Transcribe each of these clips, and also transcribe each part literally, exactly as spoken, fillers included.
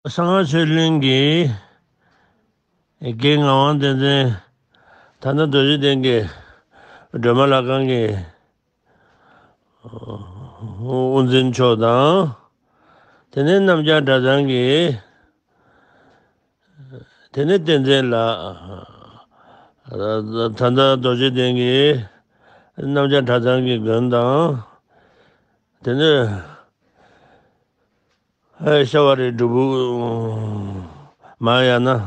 གསང་སྔགས་ཆོས་གླིང་གི་རྒན་ངག་དབང་བསྟན་འཛིན། ད་ལྟ་རྡོ་རྗེ་གདན་གྱི་སྒྲོལ་མ་ལྷ་ཁང་གི་དབུ་འཛིན་མཆོག་དང་། དེ་ནས་རྣམ་རྒྱལ་གྲྭ་ཚང་གི། དེ་ནས་བསྟན་འཛིན་ལགས། ད་ལྟ་རྡོ་རྗེ་གདན་གྱི་རྣམ་རྒྱལ་གྲྭ་ཚང་གི་དགོན་དང་། དེ་ནས་ཤ་བ་རི་སྒྲུབ་ཕུག་མ་ཡང་ན་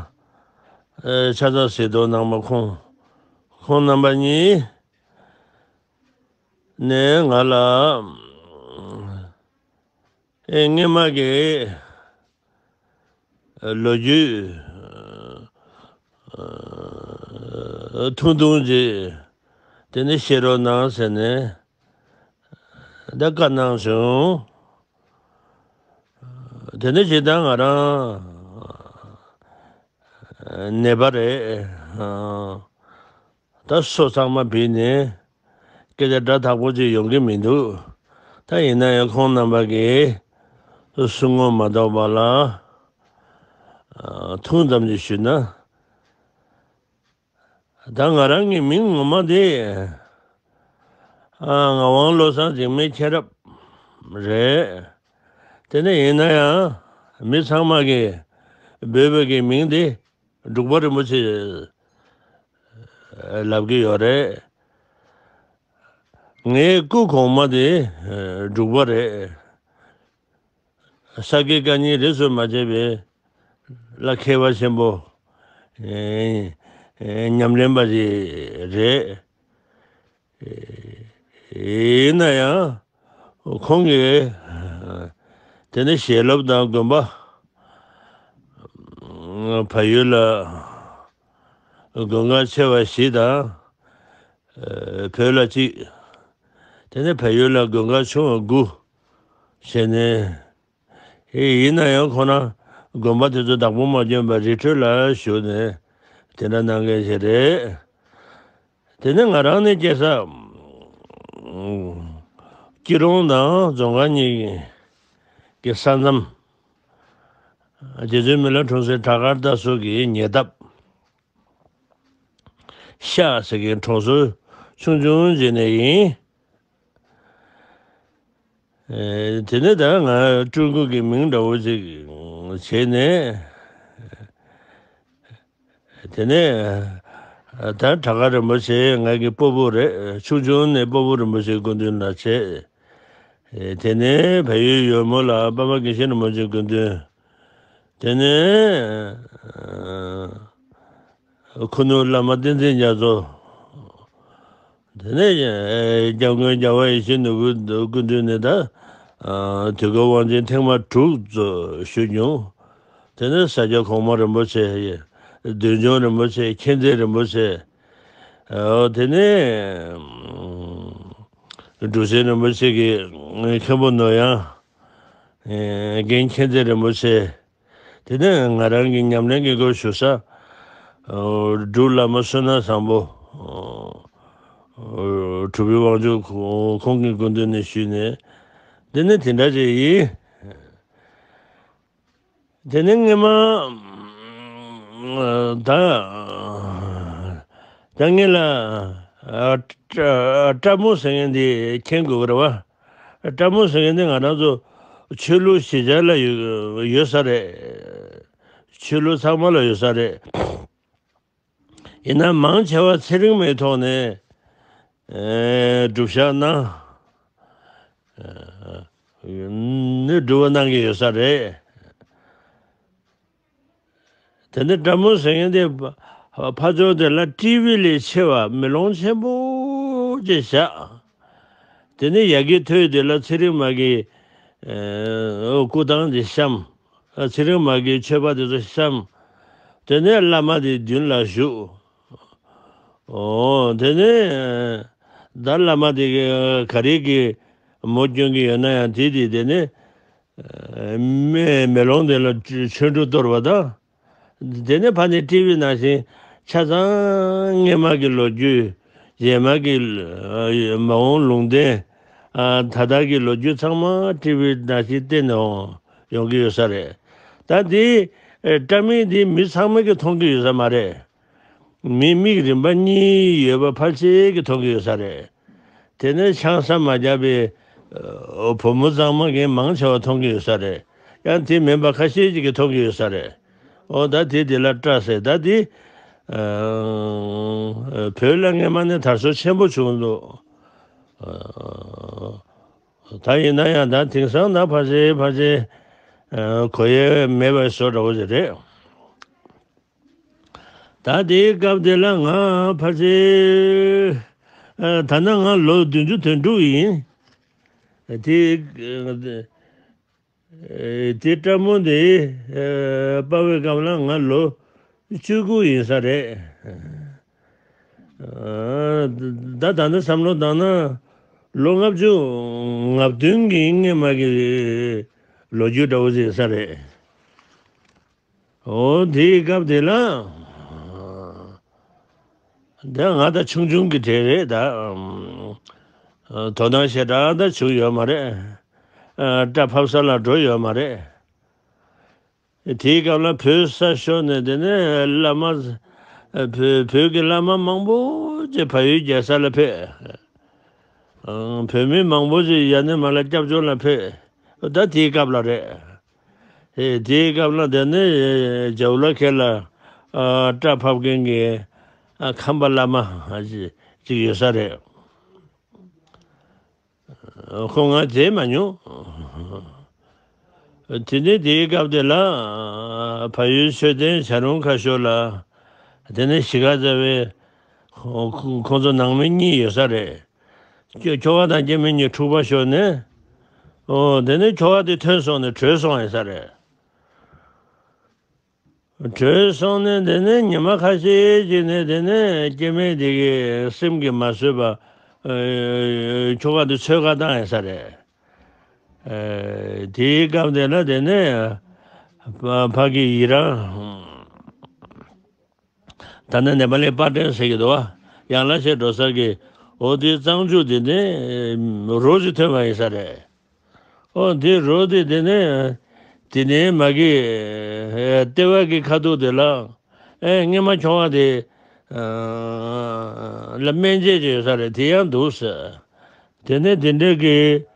ཆ་ཚང་གཟིགས་རྟོག་གནང་བ་ཁོང་ཁོང་རྣམ་པ་གཉིས་ནས་ང་ལ། ཨེ། སྔོན་མ་གི་ལོ་རྒྱུས་ཐུང་ཐུང་ཅིག་དེ་ནས་བཤད་རོགས་གནང་ཟེར་ནས་ད་བཀའ་གནང་བྱུང་། དེ་ནས་ཇི་ལྟར་ང་རང་ནད་པ་རེད། ད་སོ་ཚང་མ་བིས་ནས་སྐད་ཆ་སྒྲ་དག་པོ་ཅིག་ཡོང་གི་མི་འདུག་ད་ཡིན་ན་ཡང་ཁོང་རྣམ་པ་གིས་གསུང་ངོ་མ་གཏོགས་པ་ལ་ཐུང་ཙམ་ཅིག་ཞུས་ན། ད་ང་རང་གི་མིང་ངོ་མ་དེ་ཨ། ངག་དབང་བློ་བཟང་འཇིགས་མེད་མཁྱེན་རབ་རེད། དེ་ནས་ཡིན་ན་ཡང་མི་ཚང་མ་གིས་འབོད་པའི་གི་མིང་དེ་འབྲུག་པ་རིན་པོ་ཆེ་ལབ་ཀྱི་ཡོད་རེད། ངའི་སྐུ་གོང་མ་དེ་འབྲུག་པ་རེད། ས་དགེ་བཀའ་རྙིང་རིས་སུ་མ་ཆད་པའི་ལ་མཁས་པ་ཆེན་པོ་ཉམས་ལེན་པ་ཞིག་རེད། ཡིན་ན་ཡང་ཁོང་གིས་དེ་ནས་ཞལ་སློབ་དང་དགོན་པ་བལ་ཡུལ་ལ་དགོན་ཁག་ཆེ་བ་བཞི་དང་། ཨ། བོད་ལ་གཅིག་དེ་ནས་བལ་ཡུལ་ལ་དགོན་ཁག་ཆུང་བ་དགུ་བྱས་ནས། ཨེ། ཡིན་ན་ཡང་ཁོ་ན་དགོན་པ་དེ་ཚོ་བདག་པོ་མ་བསྐྱོན་པར་རི་ཁྲོད་ལ་བཞུགས་ནས་དེ་འདྲ་གནང་མཁན་ཞིག་རེད། དེ་ནས་ང་རང་ནི་སྐྱེས་ས་སྐྱིད་གྲོང་དང་རྫོང་དཀར་གཉིས་ཀྱི་ས་མཚམས། རྗེ་བཙུན་མི་ལ་འཁྲུངས་སའི་བྲག་དཀར་རྟ་ཟོ་གི་ཉེ་འདབས། ཤག་ཟེར་མཁན་གྲོང་ཚོ་ཆུང་ཆུང་ཅིག་ནས་ཡིན། ཨེ། དེ་ནས་ད་ང་སྤྲུལ་སྐུ་གི་མིང་འདྲ་བོ་ཅིག་བྱས་ནས། དེ་ནས་ད་བྲག་དཀར་རིན་པོ་ཆེ་ང་གི་སྤོ་བོ་རེད། ཆུང་ཆུང་ནས་སྤོ་བོ་རིན་པོ་ཆེའི་སྐུ་མདུན་ལ་བྱས། ཨེ། དེ་ནས་བལ་ཡུལ་ཡོལ་མོ་ལ་པདྨ་དགེ་བཤེས་རིན་པོ་ཆེའི་སྐུ་མདུན། དེ་ནས་ཁུ་ནུ་བླ་མ་བསྟན་འཛིན་རྒྱ་མཚོ། དེ་ནས་སྐྱབས་མགོན་རྒྱལ་བ་ཡིད་བཞིན་ནོར་བུའི་སྐུ་མདུན་ནས་ད་དུས་འཁོར་དབང་ཆེན་ཐེངས་མ་དྲུག་ཙམ་ཞུས་མྱོང་། དེ་ནས་ས་སྐྱ་གོང་མ་རིན་པོ་ཆེ། བདུད་འཇོམས་རིན་པོ་ཆེ། མཁྱེན་བརྩེ་རིན་པོ་ཆེ། ཨོ། དེ་ནས་འབྲུག་ཆེན་རིན་པོ་ཆེ་གི་མཁན་པོ་ནོར་གཡང་། ཨེ། རྒན་མཁྱེན་བརྩེ་རིན་པོ་ཆེ། དེ་ནས་ང་རང་གི་ཉམས་ལེན་གྱི་སྐོར་ཞུ་ས། ཨོ། འབྲུག་བླ་མ་བསོད་ནམས་བཟང་པོ། ཨོ། གྲུབ་པའི་དབང་ཕྱུག་ཁོང་གི་སྐུ་མདུན་ནས་ཞུས་ནས། དེ་ནས་དེ་འདྲ་ཅིག་ཡིན། དེ་ནས་སྔོན་མ་ད་ད་ངེད་ལ་ཨ། ཏྲ་ཏྲ་མོ་ཟེར་མཁན་དེ་མཁྱེན་དགོས་ཀྱི་རེད་བ། ཏྲ་མོ་ཟེར་མཁན་དེ་ང་རང་ཚོ་ཆོས་ལུགས་གཞིས་ཆགས་ལ་ཡོད་ཡོད་ས་རེད། ཆོས་ལུགས་ཚང་མ་ལ་ཡོད་ས་རེད། ཡིན་ན་མང་ཆེ་བ་ཚེ་རིང་མའི་ཐོག་ནས། ཨེ། སྒྲུབ་བཞག་གནང་། ཨེ། ནི་སྒྲུབ་པ་གནང་གི་ཡོད་ས་རེད། དེ་ནས་ཏྲ་མོ་ཟེར་མཁན་དེ་ཕ་ཕ་ཕྱོགས་དེ་ལ་ཊི་ཝི་ལས་ཆེ་བ་མེ་ལོང་ཆེན་པོ་ཅིག་བཞག་དེ་ནས་ཡ་གི་ཐོད་དེ་ལ་ཚེ་རིང་མ་གི། ཨེ། སྐུ་ཐང་དེ་བཤམས། ཚེ་རིང་མ་གི་མཆོད་པ་དེ་ཚོ་བཤམས། དེ་ནས་བླ་མ་དེ་མདུན་ལ་བཞུགས། ཨོ། དེ་ནས་ད་བླ་མ་དེ་ག་རེ་གི་མོ་སྐྱོན་གི་ཡོད་ན་ཡང་དེ་དེ་དེ་ནས་མེ་མེ་ལོང་དེ་ལ་ཆོ་འཕྲུལ་གཏོར་བ་དང་། དེ་ནས་ཕ་ནས་ཊི་ཝི་ནང་བཞིན་ཆ་ཚང་སྔོན་མ་གི་ལོ་རྒྱུས། རྗེས་མ་གི་མ་འོངས་ལུང་བསྟན། ད་ལྟ་གི་ལོ་རྒྱུས་ཚང་མ་ཊི་ཝི་ནང་བཞིན་བསྟན་ནས་ཡོང་ཡོང་གི་ཡོད་ས་རེད། ད་དེ་ཨེ་སྐྲ་མིག་དེ་མི་ཚང་མ་གིས་མཐོང་གི་ཡོད་ས་མ་རེད། མི་མིག་རིམ་པ་གཉིས་ཡོད་པ་ཕལ་ཆེར་གྱིས་མཐོང་གི་ཡོད་ས་རེད། དེ་ནས་ཆང་ས་མ་བརྒྱབ་པའི་ཨ་བུ་མོ་གཙང་མ་གིས་མང་ཆེ་བ་མཐོང་གི་ཡོད་ས་རེད། ཡང་དེ་མིན་པ་ཁ་ཤས་ཅིག་གིས་མཐོང་གི་ཡོད་ས་རེད། འོ་ད་དེ་དེ་ལ་སྐྲ་ཟེར། ད་དེ་ཨ་བོད་ལ་སྔས་མ་ནས་དར་སྲོལ་ཆེན་པོ་བྱུང་འདུག་ཨ་ད་ཡིན་ན་ཡང་ད་དེང་སང་ད་ཕལ་ཆེར་ཕལ་ཆེར་ཨ་གོ་ཡས་མེད་པའི་བཟོ་འདྲ་བོ་ཞིག་རེད། ད་དེའི་སྐབས་དེ་ལ་ང་ཕལ་ཆེར་ཨ་ད་ནི་ང་ལོ་བདུན་ཅུ་དོན་དྲུག་ཡིན། དེ་དེ་སྐྲ་མོ་དེ་ཨ་སྤར་བའི་སྐབས་ལ་ང་ལོ་བཅུ་དགུ་ཡིན་ས་རེད། ཨ་ད་ད་ནི་བསམ་བློ་བཏང་ན་ལོ་ལྔ་བཅུ་ང་བདུན་གྱི་སྔས་མ་གི་ལོ་རྒྱུས་འདྲ་བོ་ཞིག་ཡིན་ས་རེད། འོ་དེའི་སྐབས་དེ་ལ། དེ་ང་ད་ཆུང་ཆུང་གི་གྲས་རེད་ད། ཨམ། དོ་སྣང་ཞེ་དྲག་ད་བྱུང་ཡོད་མ་རེད། ཨ་སྐྲ་ཕབ་ས་ལ་འགྲོ་ཡོད་མ་རེད། དེའི་སྐབས་ལ་བོད་ས་ཤོར་ནས་དེ་ནས་བླ་མ། བོད་བོད་ཀྱི་བླ་མ་མང་པོ་ཅིག་བལ་ཡུལ་རྒྱལ་ས་ལ་ཕེབས། ཨང་། བོད་མི་མང་པོ་ཅིག་ཡར་ནས་མར་ལ་སྐྱབས་བཅོལ་ལ་ཕེབས། ད་དེའི་སྐབས་ལ་རེད། ཨེ་དེའི་སྐབས་ལ་དེ་ནས་རྒྱབ་ལ་ཁེ་ལ་ཨ་སྐྲ་ཕབ་མཁན་གྱི་ཨ་ཁམས་པ་བླ་མ་ཅིག་ཅིག་ཡོད་ས་རེད། ཁོ་ང་མཇལ་མ་མྱོང་། དེ་ནས་དེའི་སྐབས་དེ་ལ་ཨ་བལ་ཡུལ་མཆོད་རྟེན་བྱ་རུང་ཁ་ཤོར་ལ་དེ་ནས་གཞིས་ཀ་རྩེ་བའི་ཁོ་ཁོ་ཚོ་ནང་མི་གཉིས་ཡོད་ས་རེད། ཁྱོ་ཁྱོ་ག་དང་སྐྱེ་དམན་གཉིས་འཁྲུག་པ་ཤོར་ནས། ཨོ་དེ་ནས་ཁྱོ་ག་དེ་ཐོན་སོང་ནས་བྲོས་སོང་ཡིན་ས་རེད། བྲོས་སོང་ནས་དེ་ནས་ཉི་མ་ཁ་ཤས་ཅིག་ནས་དེ་ནས་སྐྱེ་དམན་དེ་གི་སེམས་ཀྱིས་མ་བཟོད་པ། ཨེ་ཁྱོ་ག་དེ་འཚོལ་ག་བཏང་ཡིན་ས་རེད། ཨེ་དེའི་སྐབས་དེ་ལ་དེ་ནས་ཕ་ཕ་གི་ཡི་རང་། ད་ནི་ནེ་པ་ལིའི་པར་སྐྲུན་ཟེར་གྱི་འདུག་བ། ཡང་ལ་ཤས་འགྲོ་ས་གི། འོ་དེ་གཙང་ཆུ་དེ་ནས་རོ་ཞིག་ཐོན་པ་ཡིན་ས་རེད། འོ་དེ་རོ་དེ་དེ་ནས་དེ་ནས་མ་གི་ལྟེ་བ་གི་ཁ་ཐུག་དེ་ལ་ཨེ་སྔས་མ་ཁྱོ་ག་དེ་ལ་སྨན་དཔྱད་ཅིག་ཡོད་ས་རེད། དེ་ཡང་འདུག་ཟེར། དེ་ནས་དེ་འདྲའི་གི་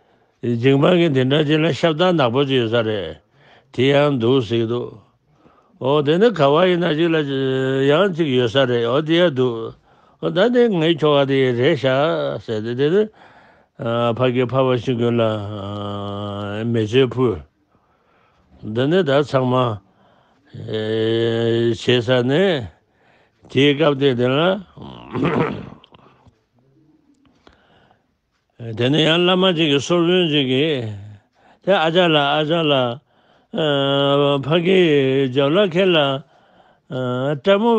སྦྱིན་པ་གི་དེ་འདྲ་ཅིག་ལ་ཤ་སྟག་ནག་པོ་ཅིག་ཡོད་ས་རེད། དེ་ཡང་འདུག་ཟེར་གྱི་འདུག་འོ་དེ་ནི་ག་བ་ཡིན་ན་ཅིག་ལ་ཡང་ཅིག་ཡོད་ས་རེད། འོ་དེ་ཡང་འདུག་འོ་ད་དེ་ངའི་ཁྱོ་ག་དེ་རེད་ཤག་ཟེར་ཏེ་དེ་ནི་ཨ་ཕ་གི་ཕ་བ་ཤི་ཀུན་ལ་ཨ་མེ་མཆོད་ཕུལ། འདི་ནི་ད་ཚང་མ་ཨེ་བྱས་ས་ནས་དེའི་སྐབས་དེ་དེ་ལ། དེ་ནས་ཡང་བླ་མ་ཅིག་གིས་སོར་བོན་ཅིག་གིས་དེ་ཨ་ཅག་ལ་ཨ་ཅག་ལ་ཨ་ཕ་གི་རྒྱབ་ལ་ཁེ་ལ་ཨ་སྐྲ་མོ་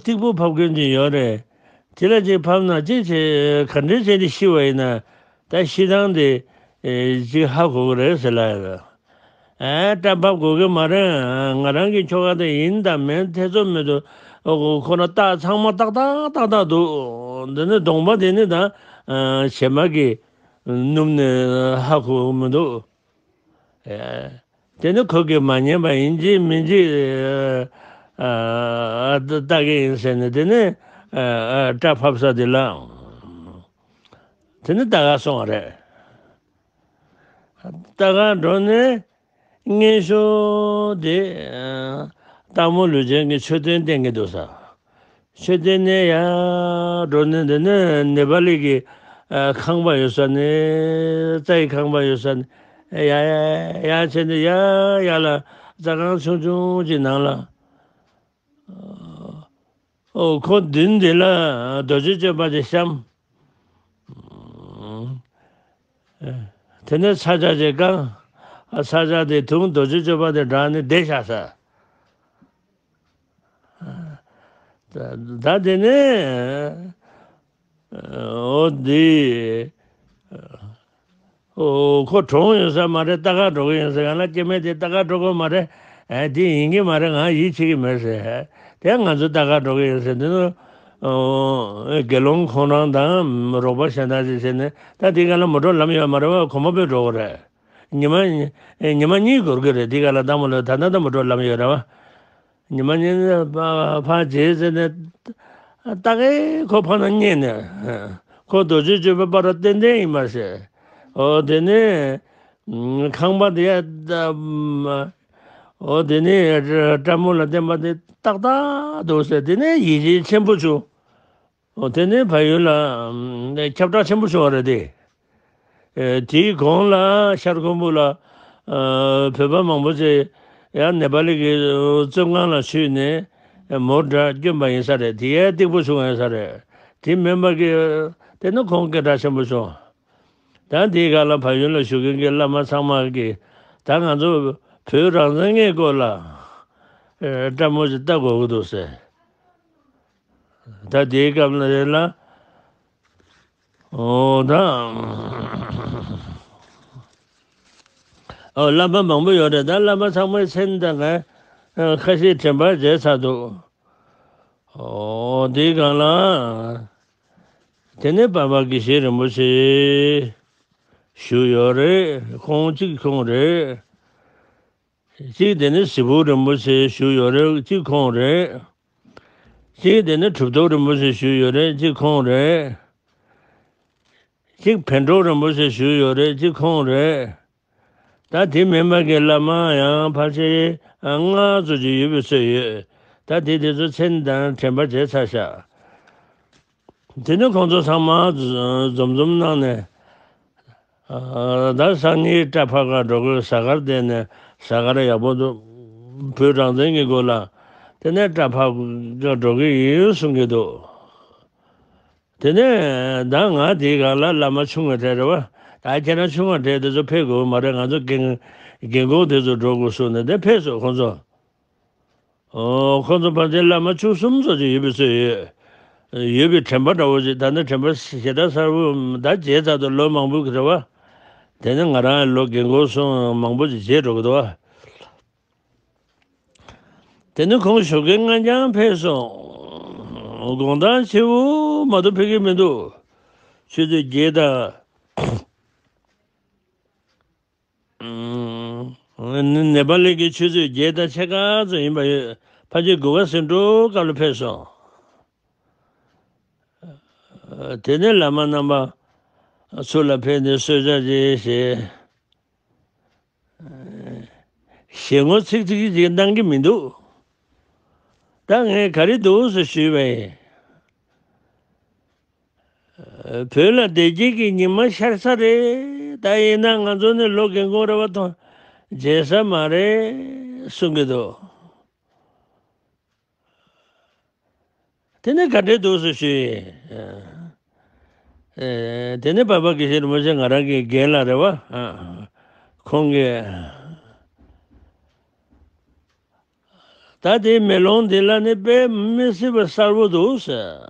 སྟུག་པོ་ཕབ་མཁན་ཅིག་ཡོད་རེད། དེ་ལ་ཅིག་ཕབ་ན་ཅིག་བྱེད་ག་འདྲ་བྱས་ཏེ་ཤི་བ་ཡིན་ན་ད་ཤི་སྟངས་དེ་ཨེ་ཅིག་ཧ་གོ་གི་རེད་ཟེར་ལབ་ཡོད། ཨེ་སྐྲ་ཕབ་དགོས་ཀྱི་མ་རེད། ང་རང་གི་ཁྱོ་ག་དེ་ཡིན་དང་མིན་ཐེ་ཚོམ་མི་འདུག་ཨོ་ཁོ་ཁོ་ན་རྟགས་ཚང་མ་ཏག་ཏག་ཏག་ཏག་འདུག་འདི་ནི་གདོང་པ་དེ་ནི་ད་ཨ་བྱེ་མ་གི་སྣུམ་ནི་ཧ་གོ་མི་འདུག་ཨེ་དེ་ནི་ཁོ་གིས་མ་ཉན་པ་ཡིན་གཅིག་མིན་གཅིག་ཨ་ཨ་ལྟ་གི་ཡིན་ཟེར་ནས་དེ་ནི་ཨ་ཨ་སྐྲ་ཕབ་ས་དེ་ལ་དེ་ནི་ལྟ་ག་སོང་བ་རེད། ལྟ་ག་འགྲོ་ནས་སྔན་ཞོགས་དེ་སྟག་མོ་ལུས་སྦྱིན་གྱི་མཆོད་རྟེན་བསྟན་གྱི་འདུག་ས། མཆོད་རྟེན་ནས་ཡར་འགྲོ་ནས་འདི་ནས་ནེ་པ་ལི་གི་ཁང་པ་ཡོད་ས་ནས་རྩྭ་ཡི་ཁང་པ་ཡོད་ས་ནས་ཡར་ཡར་ཡར་བྱས་ནས་ཡར་ཡར་ལ་རྩྭ་ཁང་ཆུང་ཆུང་ཅིག་ནང་ལ། ཨོ་ཁོ་མདུན་དེ་ལ་རྡོ་རྗེ་གཅོད་པ་དེ་བཤམས། དེ་ནས་ཚ་ཇ་ཅིག་བཀང་། ཨ་ཚ་ཇ་དེ་འཐུང་། རྡོ་རྗེ་གཅོད་པ་དེ་བསྒྲགས་ནས་བསྡད་བཞག་ས། ད་དེ་ནས་ཨོ་འདི། ཨོ་ཁོ་གྲོངས་ཡོད་ས་མ་རེད། ལྟ་ག་འགྲོ་གི་ཡིན་ཟེར། ཡང་ན་སྐྱེ་དམན་དེ་ལྟ་ག་འགྲོ་གི་མ་རེད། ཨེ་དེ་ཡིན་གི་མ་རེད། ང་ཡིད་ཆེས་གི་མེད་ཟེར། དེ་ང་ཚོ་ལྟ་ག་འགྲོ་གི་ཡིན་ཟེར། འདི་ནི་ཨོ་དགེ་སློང་ཁོང་རང་དང་རོགས་པ་གཞན་དག་ཅིག་བྱས་ནས་ད་དེ་ག་ལ་མོ་ཊ་ལམ་ཡོད་མ་རེད་པ། གོམ་པ་སྤོས་འགྲོ་གི་རེད། ཉི་མ་ཉི་མ་གཉིས་འགོར་གི་རེད། དེ་ག་ལ་དང་པོ་ལ་ད་ལྟ་དང་པོ་འགྲོ་ལམ་ཡོད་རེད་བ། ཉི་མ་གཉིས་ནས་ཕ་ཕ་རྗེས་ཟེར་ནས་ད་གའི་ཁོ་ཕ་ན་རྙེད་ནས་ཁོ་རྡོ་རྗེ་གཅོད་པའི་སྤ་རོ་ཏན་ཏན་ཡིན་པ་ཞེས། འོ་དེ་ནས་ཁང་པ་དེ་ཡ་འོ་དེ་ནས་སྤྲ་མོ་ལ་བསྟན་པ་དེ་ཏག་ཏག་འདུག་ཟེར། དེ་ནས་ཡིད་ཆེས་ཆེན་པོ་བྱུང་། འོ་དེ་ནས་ཕ་ཡུལ་ལ་ཁྱབ་བསྒྲགས་ཆེན་པོ་བྱུང་བ་རེད་དེ། ཨེ་དེའི་གོང་ལ་ཤར་ཁུམ་བུ་ལ་ཨ་བོད་པ་མང་པོ་ཅིག་ཡང་ནེ་པ་ལི་གི་བཙོན་ཁང་ལ་ཚུད་ནས་མོ་འདྲ་བསྐྱོན་པ་ཡིན་ས་རེད། དེ་ཡང་སྟེགས་བུ་བྱུང་ཡོད་ས་རེད། དེ་མིན་པ་གི་དེ་ནི་ཁོང་སྐད་གྲགས་ཆེན་པོ་བྱུང་། ད་དེའི་སྒང་ལ་བལ་ཡུལ་ལ་བཞུགས་མཁན་གྱི་བླ་མ་ཚང་མ་གིས་ད་ང་ཚོ་བོད་རང་བཙན་གྱི་སྐོར་ལ་ཨེ་བཀྲ་མོལ་ཅིག་བཏབ་དགོས་ཀྱི་འདུག་ཟེར། ད་དེའི་སྐབས་ལ་རེད་ལ། འོ་ད། འོ་བླ་མ་མང་པོ་ཡོད་རེད། ད་བླ་མ་ཚང་མའི་མཚན་དང་ངས་ཁ་ཤས་དྲན་པར་བྱས་ཚར་འདུག་འོ་དེའི་སྒང་ལ། དེ་ནས་འཕགས་པ་དགེ་བཤེས་རིན་པོ་ཆེ་བཞུགས་ཡོད་རེད། ཁོང་གཅིག་ཁོང་རེད། གཅིག་དེ་ནི་ཟི་ཕུག་རིན་པོ་ཆེ་བཞུགས་ཡོད་རེད། གཅིག་ཁོང་རེད། གཅིག་དེ་ནི་གྲུབ་ཐོབ་རིན་པོ་ཆེ་བཞུགས་ཡོད་རེད། གཅིག་ཁོང་རེད། གཅིག་བན་ཀྲོག་རིན་པོ་ཆེ་བཞུགས་ཡོད་རེད། གཅིག་ཁོང་རེད། ད་དེ་མིན་པ་གི་བླ་མ་ཡང་ཕལ་ཆེར་ལྔ་ཙམ་ཅིག་ཡོད་པའི་ཚོད་ཡོད། ད་དེ་དེ་ཚོ་མཚན་དང་དྲན་པ་བྱས་ཚར་ཤག་དེ་ནས་ཁོང་ཚོ་ཚང་མ་འཛོམས་འཛོམས་གནང་ནས། ཨ་ད་སང་ཉིན་སྐྲ་ཕབ་ག་འགྲོ་དགོས། གཟའ་སྐར་དེ་ནས་གཟའ་སྐར་ཡག་པོ་འདུག་བོད་རང་བཙན་གྱི་སྐོར་ལ། དེ་ནས་སྐྲ་ཕབ་ག་འགྲོ་གི་ཡིན་གསུང་གི་འདུག་དེ་ནས་ད་ང་དེའི་སྒང་ལ་བླ་མ་ཆུང་བ་གྲས་རེད་བ། ད་ཁྱེད་རང་ཆུང་བ་གྲས་དེ་ཚོ་ཕེབས་དགོས་མ་རེད། ང་ཚོ་རྒན་རྒན་གོག་དེ་ཚོ་འགྲོ་དགོས་གསུངས་ནས་དེ་ཕེབས་སོང་ཁོང་ཚོ། ཨོ་ཁོང་ཚོ་ཕལ་ཆེར་བླ་མ་བཅུ་གསུམ་ཙམ་ཅིག་ཡོད་པའི་ཚོད་ཡོད། ཡོད་པའི་དྲན་པ་འདྲ་བོ་ཅིག་ད་ནི་དྲན་པ་ཞེ་དྲག་གསལ་པོ་ད་བརྗེད་ཚར་འདུག་ལོ་མང་པོའི་རེད་བ། དེ་ནི་ང་རང་ལོ་རྒན་གོག་སོང་མང་པོ་ཅིག་བརྗེད་འགྲོ་གི་འདུག་བ། དེ་ནི་ཁོང་ཞོགས་ཀའི་སྔ་རྐྱང་ཕེབས་སོང་། དགོང་དག་ཕྱི་པོ་མ་གཏོགས་ཕེབས་ཀྱི་མི་འདུག་ཆུ་ཚོད་བརྒྱད་དང་། ནེ་པ་ལི་གི་ཆུ་ཚོད་བརྒྱད་དང་ཕྱེད་ཀ་ཙམ་ཡིན་པ་ཡོད། ཕལ་ཆེར་དགུ་པ་ཟིན་འགྲོ་སྐབས་ལ་ཕེབས་སོང་། དེ་ནས་བླ་མ་རྣམ་པ་ཚུར་ལ་ཕེབས་ནས་གསོལ་ཇ་ཅིག་བཞེས། བཞེས་ངོ་ཚིག་ཚིག་ཅིག་གནང་གི་མི་འདུག་ད་ངས་ག་རེ་འདུག་ཟེར་ཞུས་པ་ཡིན། བོད་ལ་བདེ་སྐྱིད་ཀྱི་ཉི་མ་ཤར་ས་རེད། ད་ཡིན་ན་ང་ཚོ་ནི་ལོ་རྒན་གོག་རེད་བ། ཐོ་བརྗེད་ས་མ་རེད་གསུང་གི་འདུག་དེ་ནས་ག་འདྲས་འདུག་ཟེར་ཞུས། ཨེ་དེ་ནས་འཕགས་པ་དགེ་བཤེས་རིན་པོ་ཆེ་ང་རང་གི་རྒན་ལགས་རེད་བ། ཨ་ཁོང་གིས། ད་དེའི་མེ་ལོང་འདི་ལ་ནི་དཔེ་མི་སྲིད་པ་གསལ་པོ་འདུག་ཟེར།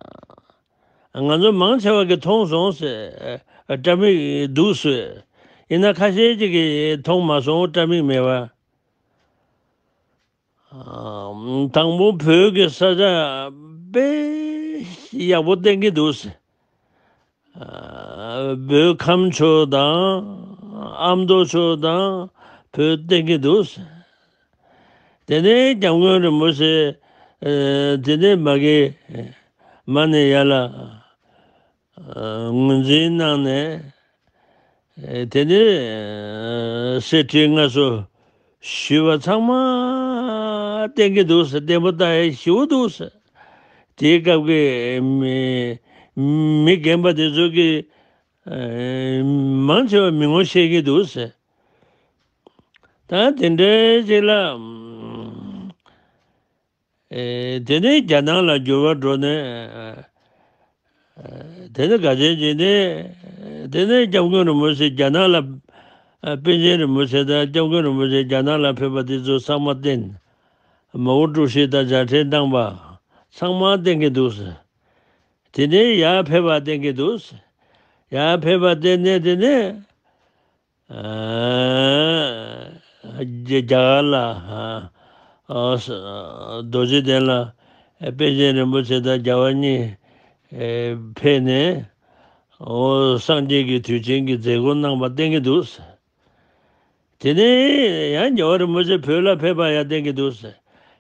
ང་ཚོ་མང་ཆེ་བ་གིས་མཐོང་སོང་ཟེར། སྐྲ་མིག་འདུག་ཟེར། ཡིན་ན་ཁ་ཤས་ཅིག་གིས་མཐོང་མ་སོང་། སྐྲ་མིག་མེད་པ། དང་པོ་བོད་ཀྱི་ས་ཆ་དཔེ་ཡག་པོ་བསྟན་གྱི་འདུག་ཟེར། བོད་ཁམས་ཕྱོགས་དང་ཨ་མདོ་ཕྱོགས་དང་བོད་བསྟན་གྱི་འདུག་ཟེར། དེ་ནས་སྐྱབས་མགོན་རིན་པོ་ཆེ་དེ་ནས་མ་གི་མ་ནས་ཡར་ལ་ངོས་འཛིན་གནང་ནས། དེ་ནས་གསེར་ཁྲི་མངའ་གསོལ་ཞུས་པ་ཚང་མ་བསྟན་གྱི་འདུག་ཟེར། བརྟན་པོ་ལྟ་ཡ་ཞེ་པོ་འདུག་ཟེར། དེའི་སྐབས་ཀྱི་མི་མི་རྒན་པ་དེ་ཚོ་གིས་མང་ཆེ་བ་མི་ངོ་ཤེས་ཀྱི་འདུག་ཟེར། ད་དེ་འདྲའི་ཅིག་ལ། ཨེ་དེ་ནས་རྒྱ་ནག་ལ་འགྱུར་བ་འགྲོ་ནས། ཨེ་དེ་ནས་ག་ཅན་ཅིག་ནས། དེ་ནས་སྐྱབས་མགོན་རིན་པོ་ཆེ་རྒྱ་ནག་ལ། ཨེ་པཎ་ཆེན་རིན་པོ་ཆེ་དང་སྐྱབས་མགོན་རིན་པོ་ཆེ་རྒྱ་ནག་ལ་ཕེབས་པ་དེ་ཚོ་ཚང་མ་བསྟན། མའོ་ཀྲུའུ་ཞི་དང་མཇལ་འཕྲད་གནང་བ་ཚང་མ་བསྟན་གྱི་འདུག་ཟེར། དེ་ནས་ཡར་ཕེབས་པ་བསྟན་གྱི་འདུག་ཟེར། ཡར་ཕེབས་པ་བསྟན་ནས་དེ་ནས། རྒྱ་རྒྱ་གར་ལ། ཨ་ཨ་རྡོ་རྗེ་གདན་ལ་པཎ་ཆེན་རིན་པོ་ཆེ་དང་རྒྱལ་བ་གཉིས་ཨེ་ཕེབས་ནས། འོ་སངས་རྒྱས་ཀྱི་དུས་ཆེན་གྱི་མཛད་སྒོ་གནང་བ་བསྟན་གྱི་འདུག་དེ་ནས་ཡང་རྒྱལ་བ་རིན་པོ་ཆེ་བོད་ལ་ཕེབས་པ་ཡང་བསྟན་གྱི་འདུག་ཟེར།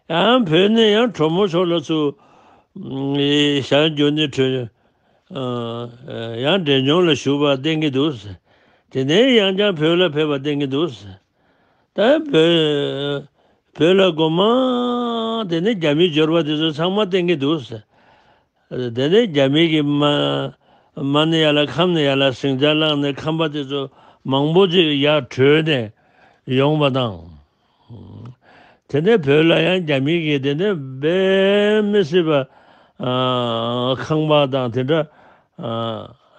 ཡང་བོད་ནས་ཡང་གྲོ་མོ་ཕྱོགས་ལ་ཚུར་ཞག་བརྒྱུད་ནས་བྲོས། ཡང་འབྲས་ལྗོངས་ལ་བཞུགས་པ་བསྟན་གྱི་འདུག་ཟེར། དེ་ནས་ཡང་བསྐྱར་བོད་ལ་ཕེབས་པ་བསྟན་གྱི་འདུག་ཟེར། ད་བོད་བོད་ལ་མགོ་མ་དེ་ནས་རྒྱ་མིའི་འབྱོར་པ་དེ་ཚོ་ཚང་མ་བསྟན་གྱི་འདུག་ཟེར། དེ་ནས་རྒྱ་མི་གི་མ་མ་ནི་ཡ་ལ་ཁམས་ནི་ཡ་ལ་ཟིང་ཆ་བླངས་ནས་ཁམས་པ་དེ་ཚོ་མང་པོ་ཅིག་ཡར་བྲོས་ནས་ཡོང་བ་དང་། དེ་ནས་བོད་ལ་ཡང་རྒྱ་མི་གིས་དེ་ནས་དཔེ་མི་སྲིད་པ་ཨ་ཁང་པ་དང་དེ་འདྲ་ཨ་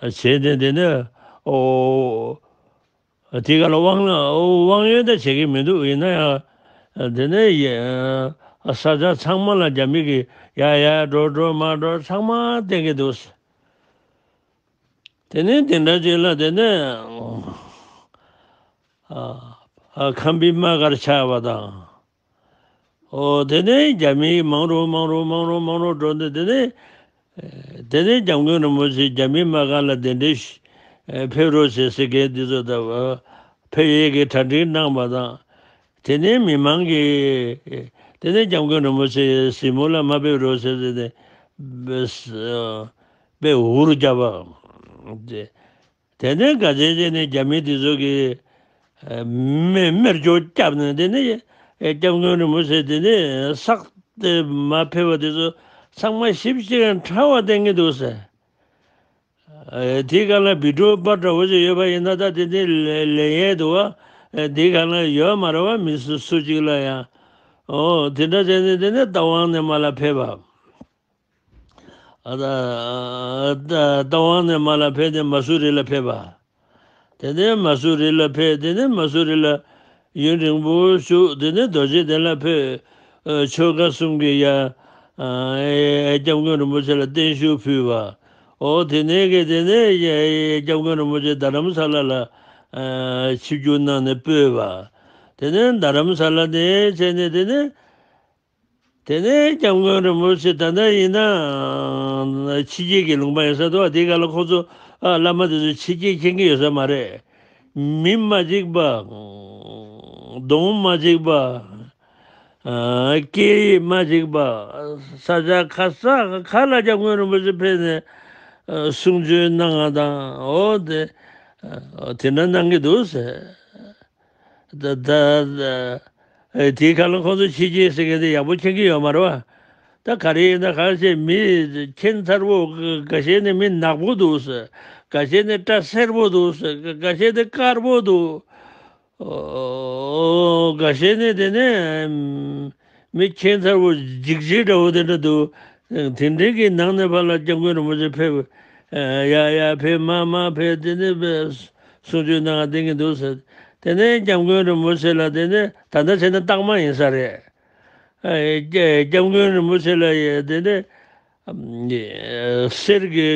བྱས་ནས་དེ་ནས་ཨོ། དེ་ག་ལ་དབང་དབང་ཡོད་ད་བྱེད་ཀྱི་མི་འདུག་ཡིན་ན་ཡང་། དེ་ནས་ཡ་ས་ཆ་ཚང་མ་ལ་རྒྱ་མི་གིས་ཡ་ཡ་འགྲོ་འགྲོ་མ་འགྲོ་ཚང་མ་བསྟན་གྱི་འདུག་དེ་ནས་དེ་འདྲ་ཅིག་ལ་དེ་ནས་ཨ་ཨ་ཁམས་པའི་དམག་སྒར་ཆགས་པ་དང་། ཨོ་དེ་ནས་རྒྱ་མི་མང་རུ་མང་རུ་མང་རུ་མང་རུ་འགྲོ་ནས་དེ་ནས། དེ་ནས་སྐྱབས་མགོན་རིན་པོ་ཆེ་རྒྱ་མིའི་དམག་སྒར་ལ་གདན་འདྲེན་ཞུ། ཕེབས་རོགས་བྱེད་ཟེར་མཁན་འདི་ཚོ་ད་ཕེབས་ཡས་ཀྱི་གྲ་སྒྲིག་གནང་བ་དང་། དེ་ནས་མི་མང་གིས་དེ་ནས་སྐྱབས་མགོན་རིན་པོ་ཆེའི་གཟིགས་མོ་ལ་མ་ཕེབས་རོགས་བྱེད་ཟེར་ནས་དཔེ་འུར་བརྒྱབ་པ། དེ་ནས་ག་ཅན་ཅན་ནས་རྒྱ་མི་དེ་ཚོ་གིས་མེ་མེར་སྒྱོགས་བརྒྱབ་ནས་དེ་ནས་སྐྱབས་མགོན་རིན་པོ་ཆེ་དེ་ནས་བསགས་ཏེ་མ་ཕེབས་པ་དེ་ཚོ་ཚང་མ་ཞིབ་ཅིང་ཕྲ་བ་བསྟན་གྱི་འདུག་ཟེར། དེའི་སྒང་ལ་བི་ཌིའོ་པར་འདྲ་བོ་ཞིག་ཡོད་པ་ཡིན་ན་ད་དེ་ནས་ལེན་ཡས་འདུག་བ། དེའི་སྒང་ལ་ཡོད་མ་རེད་བ། མི་སུ་སུ་གཅིག་ལ་ཡང་། ཨོ་དེ་འདྲ་བྱས་ནས་དེ་ནས་རྟ་དབང་ནས་མར་ལ་ཕེབས་པ། ཨ་ད་ད་རྟ་དབང་ནས་མར་ལ་ཕེབས་ཏེ་མ་སུ་རི་ལ་ཕེབས་པ། དེ་ནས་མ་སུ་རི་ལ་ཕེབས། དེ་ནས་མ་སུ་རི་ལ་ཡུན་རིང་པོ་བཞུགས། དེ་ནས་རྡོ་རྗེ་གདན་ལ་ཕེབས། ཆོལ་ཁ་གསུམ་གྱི་ཡ་སྐྱབས་མགོན་རིན་པོ་ཆེ་ལ་བརྟན་བཞུགས་ཕུལ་བ། ཨོ་དེ་ནས་གི་དེ་ནས་སྐྱབས་མགོན་རིན་པོ་ཆེ་རྡ་རམ་ས་ལ་ལ་ཆིབས་བསྒྱུར་གནང་ནས་སྤོས་པ། དེ་ནས་རྡ་རམ་ས་ལ་ནས་བྱས་ནས་དེ་ནས། དེ་ནས་སྐྱབས་མགོན་རིན་པོ་ཆེ་ད་ལྟ་ཡིན་ན་ཕྱི་རྒྱལ་གྱི་ལུང་པ་ཡིན་ས་འདུག་དེའི་སྒང་ལ་ཁོ་ཚོ་ཨ་བླ་མ་དེ་ཚོ་ཕྱི་རྒྱལ་མཁྱེན་གྱི་ཡོད་ས་མ་རེད། མི་མ་གཅིག་པ། གདོང་མ་གཅིག་པ། ཨ་སྐད་ཡིག་མ་གཅིག་པ། ས་ཆ་ག་ས་ག་ལ་སྐྱབས་མགོན་རིན་པོ་ཆེ་ཕེབས་ནས་ཨ་གསུང་ཆོས་གནང་བ་དང་། འོ་དེ་ཨ་དེ་འདྲ་གནང་གི་འདུག་ཟེར། ད་ད་ད་ཨེ་དེའི་ཁ་ལ་ཁོང་ཚོ་ཕྱི་རྒྱལ་ཟེར་མཁན་དེ་ཡག་པོ་མཁྱེན་གྱི་ཡོད་མ་རེད་བ། ད་ག་རེ་ཡིན་ན་ག་རེ་བྱས་མི་ཁྱད་མཚར་པོ། འགའ་ཤས་ནི་མི་ནག་པོ་འདུག་ཟེར། འགའ་ཤས་ནི་སྐྲ་སེར་པོ་འདུག་ཟེར། འགའ་ཤས་ནི་དཀར་པོ་འདུག་ཨོ་འགའ་ཤས་ནི་དེ་ནས་མི་ཁྱད་མཚར་པོ་འཇིགས་བྱེད་འདྲ་བོ་དེ་འདྲ་འདུག་དེ་འདྲའི་གི་ནང་ནས་ཕར་ལ་སྐྱབས་མགོན་རིན་པོ་ཆེ་ཕེབས། ཡ་ཡ་ཕེབས། མ་མ་ཕེབས། དེ་ནས་ཕེབས། གསུང་ཆོས་གནང་བསྡད་ཀྱི་འདུག་ཟེར། དེ་ནས་སྐྱབས་མགོན་རིན་པོ་ཆེ་ལ་དེ་ནས་ད་ལྟ་བྱས་ན་རྟགས་མ་ཡིན་ས་རེད། ཨ་སྐྱབས་མགོན་རིན་པོ་ཆེ་ལ་ཡ་དེ་ནས་གསེར་གྱི་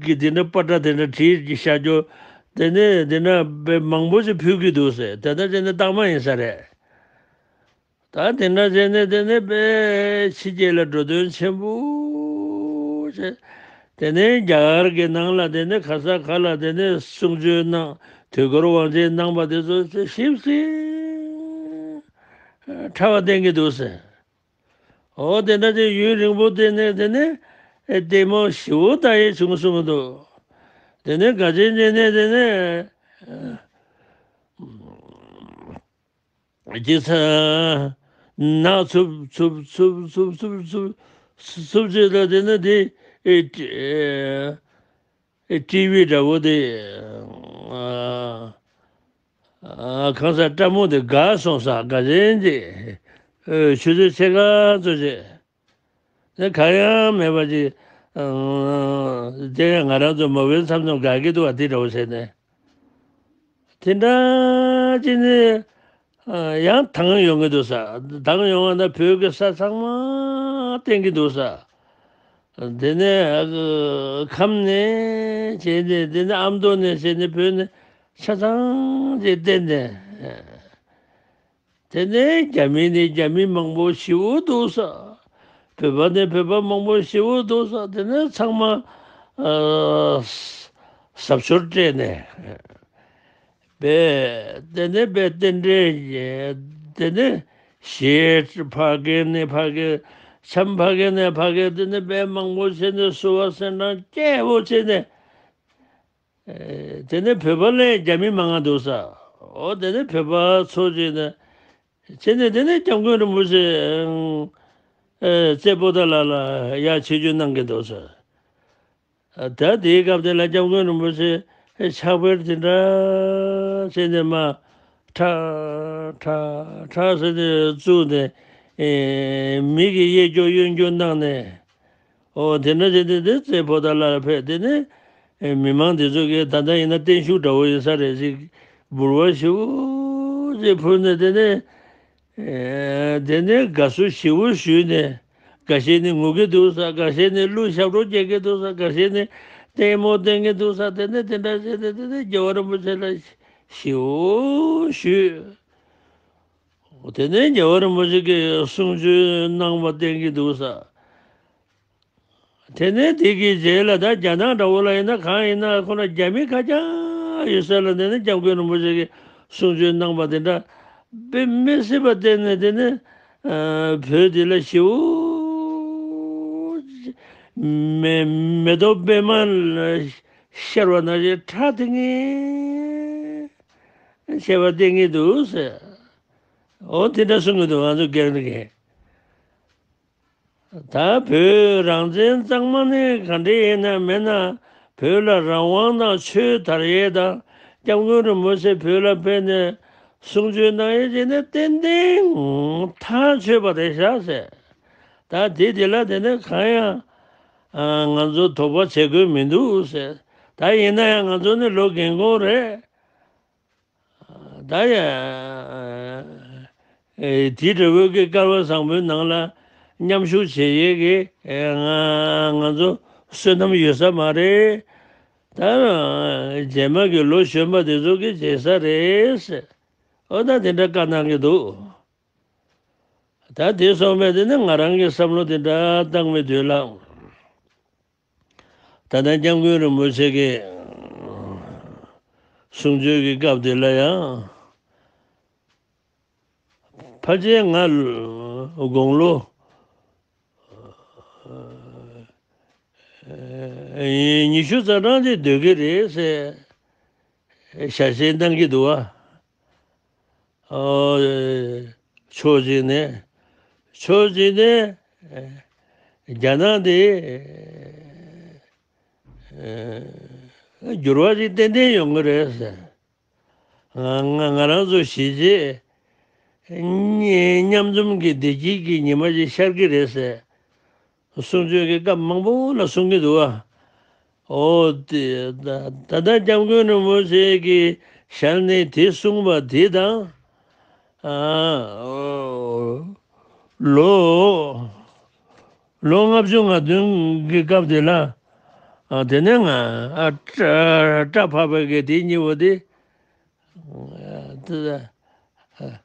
གི་དེ་འདྲ་པ་ཏྲ་དེ་འདྲ་བྲིས་ཀྱི་བཞག་རྒྱུ། དེ་ནས་དེ་འདྲ་དཔེ་མང་པོ་ཞིག་ཕུལ་གྱི་འདུག་ཟེར། ད་ལྟ་བྱས་ན་རྟགས་མ་ཡིན་ས་རེད། ད་དེ་འདྲ་བྱས་ནས་དེ་ནས་དཔེ་ཕྱི་རྒྱལ་ལ་འགྲོ་དོན་ཆེན་པོ་བྱས། དེ་ནས་རྒྱ་གར་གྱི་ནང་ལ་དེ་ནས་ག་ས་ག་ལ་དེ་ནས་གསུང་ཆོས་གནང་། དུས་འཁོར་དབང་ཆེན་གནང་བ་དེ་ཚོ་ཞིབ་ཅིང་ཕྲ་བ་བསྟན་གྱི་འདུག་ཟེར། འོ་དེ་འདྲ་བྱས་ཡུན་རིང་པོ་བསྟན་ནས་དེ་ནས་ལྟད་མོ་ཞེ་པོ་ལྟ་ཡས་བྱུང་གསུངས་འདུག་དེ་ནས་འགའ་ཅན་ཅན་ནས་དེ་ནས། ཅི་ཚ། ནག་འཚུབ་འཚུབ་འཚུབ་འཚུབ་འཚུབ་འཚུབ་འཚུབ་བྱེད་ལ་དེ་ནི་དེ་ཨེ་ཨེ་ཊི་བི་འདྲ་བོ་དེ་ཨ་ཨ་གང་ཟག་སྤྲ་མོ་དེ་འགག་སོང་ས་འགའ་ཅན་དེ་ཨེ་ཆུ་ཚོད་ཕྱེད་ཀ་ཙམ་བྱས། དེ་གང་ཡང་མེད་པ་ཅིག་ཨང་། དེ་ང་རང་ཚོ་མོ་བའི་མཚམས་མཚམས་དགའ་གི་འདུག་བ། དེ་འདྲ་བོ་བྱས་ནས། དེ་འདྲ་ཅིག་ནས་ཨ་ཡང་དྭངས་ཡོང་གི་འདུག་ས། དྭངས་ཡོང་བ་ན་བོད་ཀྱི་ས་ཚང་མ་བསྟན་གྱི་འདུག་ས། དེ་ནས་ཨ་ཁམས་ནས་བྱས་ནས། དེ་ནས་ཨ་མདོ་ནས་བྱས་ནས་བོད་ནས་ཆ་ཚང་ཅིག་བསྟན་ནས། དེ་ནས་རྒྱ་མི་ནི་རྒྱ་མི་མང་པོ་ཞེ་པོ་འདུག་ས། བོད་པ་ནི་བོད་པ་མང་པོ་ཞེ་པོ་འདུག་ས། དེ་ནས་ཚང་མ་ཨ་གཟབ་མཆོར་སྤྲས་ནས། པས་དེ་ནས་པས་རྟེན་འབྲེལ་དེ་ནས་ཞེས་ཕ་གི་ནས་ཕ་གི་འཆམ་ཕ་གི་ནས་ཕ་གི་དེ་ནས་པས་མང་པོ་བྱས་ནས་བསུ་བ་སེར་སྣ་སྐྱེ་བོ་བྱས་ནས། ཨེ། དེ་ནས་བོད་པ་ལས་རྒྱ་མི་མང་ང་འདུག་ས། འོ་དེ་ནས་བོད་པ་ཚོ་བྱས་ནས་བྱས་ནས་དེ་ནས་སྐྱབས་མགོན་རིན་པོ་ཆེ་ཨེ་རྩེ་པོ་ཏ་ལ་ལ་ཡར་ཆིབས་བསྒྱུར་གནང་གི་འདུག་ས། ད་དེའི་སྐབས་དེ་ལ་སྐྱབས་མགོན་རིན་པོ་ཆེ་ཕྱག་དཔེ་དེ་འདྲ་བྱས་ནས་མར་ཁྲ་ཁྲ་ཁྲ་ཟེར་ནས་བཙུགས་ནས་ཨེ་མི་གི་གཡས་སྐྱོར་གཡོན་སྐྱོར་གནང་ནས། ཨོ་དེ་འདྲ་བྱས་ཏེ་དེ་རྩེ་པོ་ཏ་ལ་ཕེབས་དེ་ནས་ཨེ་མི་མང་དེ་ཚོ་གིས་ད་ལྟ་ཡིན་ན་བརྟན་བཞུགས་འདྲ་བོ་ཡིན་ས་རེད་ཅིག་འབུལ་བ་ཞེ་པོ་ཅིག་ཕུལ་ནས་དེ་ནས། ཨེ། དེ་ནས་དགའ་བསུ་ཞེ་པོ་ཞུས་ནས། འགའ་ཤས་ནི་ངུ་གི་འདུག་ས། འགའ་ཤས་ནི་གླུ་ཞབས་བྲོ་རྒྱག་གི་འདུག་ས། འགའ་ཤས་ནི་ལྟད་མོ་བསྟན་གི་འདུག་ས། དེ་ནས་དེ་འདྲ་བྱས་ནས་དེ་ནས་རྒྱལ་བ་རིན་པོ་ཆེ་ལ་ཞེ་པོ་ཞུས། དེ་ནས་རྒྱལ་བ་རིན་པོ་ཆེ་གིས་གསུང་ཆོས་གནང་བ་བསྟན་གི་འདུག་ས། དེ་ནས་དེ་གི་རྗེས་ལ་ད་རྒྱ་ནག་འདྲ་བོ་ལ་ཡིན་ན་གང་ཡིན་ན་ཁོ་ན་རྒྱ་མི་ཁ་རྐྱང་ཡོད་ས་ལ་དེ་ནས་སྐྱབས་མགོན་རིན་པོ་ཆེ་གིས་གསུང་ཆོས་གནང་བ་དེ་འདྲ་དཔེ་མི་སྲིད་པ་བསྟན་ནས་དེ་ནས་ཨ་བོད་འདི་ལ་ཞེ་པོ་མེ་མེ་ཏོག་པད་མ་ལ་ཤར་བ་ནང་བཞིན་ཁྲ་ཐིང་ངེ་བྱས་པ་བསྟན་གྱི་འདུག་ཟེར། འོ་དེ་འདྲ་གསུང་གི་འདུག་ང་ཚོ་རྒན་རིགས་ཀྱིས། ད་བོད་རང་བཙན་གཙང་མ་ནི་ག་འདྲ་ཡིན་ན་མིན་ན་བོད་ལ་རང་དབང་དང་ཆོས་དར་ཡས་དང་སྐྱབས་མགོན་རིན་པོ་ཆེ་བོད་ལ་ཕེབས་ནས་གསུང་ཆོས་གནང་ཡས་བྱས་ནས་ཏན་ཏན་ཐག་ཆོད་པ་རེད་ཤག་ཟེར། ད་དེ་དེ་ལ་དེ་ནས་གང་ཡང་ང་ཚོ་དོགས་པ་བྱེད་དགོས་མི་འདུག་ཟེར། ད་ཡིན་ན་ཡང་ང་ཚོ་ནི་ལོ་རྒན་གོག་རེད། ད་ཡ། ཨེ། དེ་འདྲ་བོའི་གི་སྐལ་བ་བཟང་པོའི་ནང་ལ་མཉམ་ཞུགས་བྱེད་ཡས་ཀྱི་ཨེ་ང་ང་ཚོ་བསོད་ནམས་ཡོད་ས་མ་རེད། ད་རྗེས་མ་གི་ལོ་གཞོན་པ་དེ་ཚོ་གིས་བྱེད་ས་རེད་ཟེར། ཨོ་ད་དེ་འདྲ་བཀའ་གནང་གི་འདུག་ད་དེ་སོང་བས་དེ་ནི་ང་རང་གི་བསམ་བློ་དེ་འདྲ་བཏང་བའི་དུས་ལ། ད་ལྟ་སྐྱབས་མགོན་རིན་པོ་ཆེ་གི་གསུང་ཆོས་ཀྱི་སྐབས་དེ་ལ་ཡང་། ཕལ་ཆེར་ང་དགུང་ལོ་ཉི་ཤུ་རྩ་གྲངས་ཅིག་སྡོད་ཀྱི་རེད་ཟེར་ཞལ་བཞེས་གནང་གི་འདུག་བ། ཨོ། ཕྱོགས་གཅིག་ནས། ཕྱོགས་གཅིག་ནས་རྒྱ་ནག་དེ་འགྱུར་བ་ཞིག་ཏན་ཏན་ཡོང་གི་རེད་ཟེར། ང་ང་ང་རང་ཚོ་གཞིས་བྱེས་མཉམ་འཛོམས་ཀྱི་བདེ་སྐྱིད་ཀྱི་ཉི་མ་ཞིག་ཤར་གྱི་རེད་ཟེར། གསུང་ཆོས་ཀྱི་སྐབས་མང་པོ་ལ་གསུང་གི་འདུག་བ། ཨོ་དེ་ད་ད་ལྟ་སྐྱབས་མགོན་རིན་པོ་ཆེ་གི་ཞལ་ནས་དེ་གསུངས་པ་དེ་དང་། ཨ། ལོ་ལོ་ལྔ་བཅུ་ང་བདུན་གྱི་སྐབས་དེ་ལ། ཨ། དེ་ནས་ང་ཨ་སྐྲ་སྐྲ་ཕབ་པའི་གི་དེ་གཉིས་པོ་དེ། ཨ། དེ་ཨ།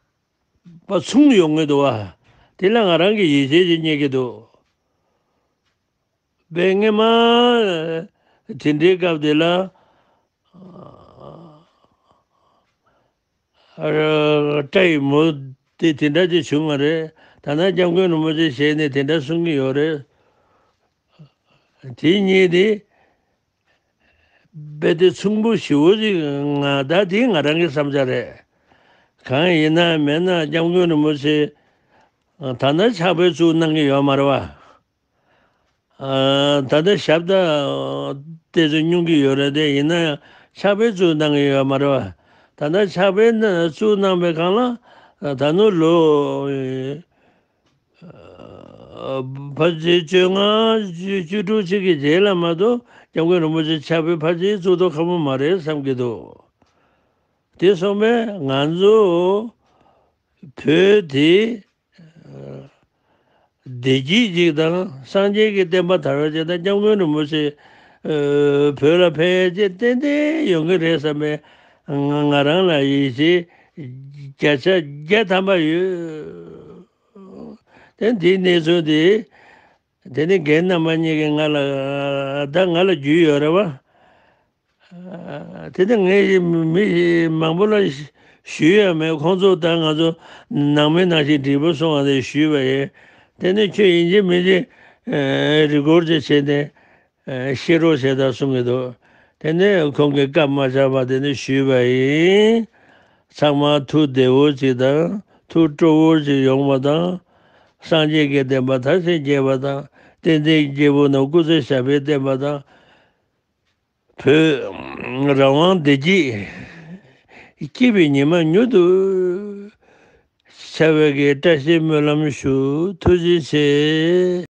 པ་མཚུངས་ཡོང་གི་འདུག་བ། དེ་ལ་ང་རང་གིས་ཡིད་ཆེས་ཅིག་རྙེད་ཀྱི་འདུག་དཔེ་སྔོན་མ་དེ་འདྲའི་སྐབས་དེ་ལ་སྐྲ་ཡི་མུ་དེ་དེ་འདྲ་ཅིག་བྱུང་བ་རེད། ད་ནང་སྐྱབས་མགོན་རིན་པོ་ཆེ་ཞལ་ནས་དེ་འདྲ་གསུང་གི་ཡོད་རེད། དེ་གཉིས་དེ། དཔེ་དེ་མཚུངས་པོ་ཞེ་པོ་ཅིག་ང་ད་དེ་ང་རང་གི་བསམ་འཆར་རེད། གང་ཡིན་ན་མིན་ན་སྐྱབས་མགོན་རིན་པོ་ཆེ་ད་ལྟ་ཕྱག་དཔེ་བཙུགས་གནང་གི་ཡོད་མ་རེད་བ། ཨ། ད་ལྟ་ཞབས་ད་དེ་ཚོ་སྙུང་གི་ཡོད་རེད་དེ། ཡིན་ན་ཡང་ཕྱག་དཔེ་བཙུགས་གནང་གི་ཡོད་མ་རེད་བ། ད་ལྟ་ཕྱག་དཔེ་ན་བཙུགས་གནང་བའི་སྒང་ལ་ད་ནུ་ལོ། ཕལ་ཆེར་བཅོ་ལྔ་བཅུ་བཅུ་དྲུག་ཅིག་གི་རྗེས་ལ་མ་གཏོགས་སྐྱབས་མགོན་རིན་པོ་ཆེ་ཕྱག་དཔེ་ཕལ་ཆེར་བཙུགས་མདོག་ཁ་པོ་མ་རེད་བསམ་གྱི་འདུག་དེ་སོང་བས་ང་ཚོ་བོད་དེ་བདེ་སྐྱིད་ཅིག་དང་སངས་རྒྱས་ཀྱི་བསྟན་པ་དར་བ་ཅིག་དང་སྐྱབས་མགོན་རིན་པོ་ཆེ་བོད་ལ་ཕེབས་ཡས་ཅིག་ཏན་ཏན་ཡོང་གི་རེད་བསམ་པའི་ང་ང་རང་ལ་ཡིད་ཆེས་བརྒྱ་ཆ་བརྒྱ་ཐམ་པ་ཡོད། དེ་འདིའི་གནས་ཚུལ་འདི། དེ་ནི་རྒན་རྣམ་པ་གཉིས་ཀྱིས་ང་ལ་ད་ང་ལ་རྒྱུས་ཡོད་རེད་བ། དེ་ནི་ངས་མི་མང་པོ་ལ་ཞུས་ཡ་མེད། ཁོང་ཚོ་ད་ང་ཚོ་ནང་མི་ནང་བཞིན་འགྲིག་པོ་སོང་བ་དེ་ཞུས་པ་ཡིན། དེ་ནི་ཁྱོད་ཡིན་གཅིག་མིན་གཅིག་རི་ཀོར་ཅིག་བྱས་ནས་ཤེས་རོགས་བྱས་དང་གསུང་གི་འདུག། དེ་ནས་ཁོང་གིས་སྐབས་མ་ཆག་པ་དེ་ནི་ཞུས་པ་ཡིན། ཚང་མ་ཐུགས་བདེ་བོ་ཅིག་དང་ཐུགས་སྤྲོ་བོ་ཅིག་ཡོང་བ་དང་། སངས་རྒྱས་ཀྱི་བསྟན་པ་མཐར་ཕྱིན་རྒྱས་པ་དང་། བསྟན་འཛིན་སྐྱེས་བུ་རྣམས་སྐུ་ཚེ་ཞབས་པད་བརྟན་པ་དང་། བོད་རང་དབང་བདེ་སྐྱིད་སྐྱིད་པའི་ཉི་མ་མྱུར་དུ་འཆར་བའི་གི་བཀྲ་ཤིས་སྨོན་ལམ་ཞུ། ཐུགས་རྗེ་ཆེ།